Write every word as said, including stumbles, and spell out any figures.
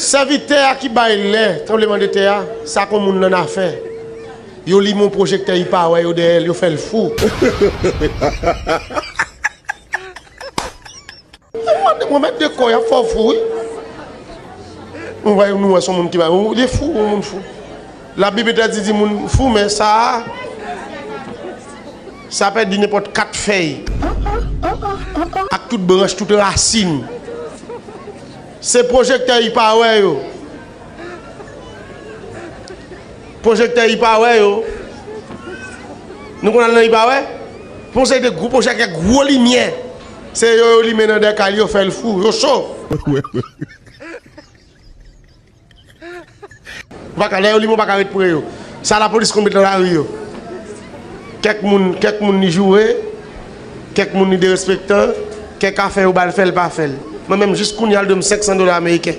Sèvitè a ki bay lè tranblemanntè a, sa k on moun nan afè. Yo limen yon pwojektè, li pa wè yo dèyè l, yo fè l fou. Mwen mèt de kò y ap fè w fou, wi. Mwen wè, nou wè, s on moun ki bay, ou, li fou, yon moun fou. Labib entèdi di moun fou, men sa a, sa pèdi nenpòt kat fèy ak tout branch, tout rasin. Se pwojektè li pa wè yo. Pwojektè li pa wè yo. Nou konn al nan li pa wè? Pou se de gwo pwojektè, gwo limyè. Se yo, yo limen nan dèkay, yo fè l fou, yo cho. Ou pa ka, lè yo limen, ou pa ka ret pre yo. Sa lapolis konn met nan lari yo. Kèk moun, kèk moun li joure, kèk moun li derespektan, kèk afè yo ba l fè, l pa fè l. Mwen menm, jis kounye a, l dwe m senk san dola ameriken.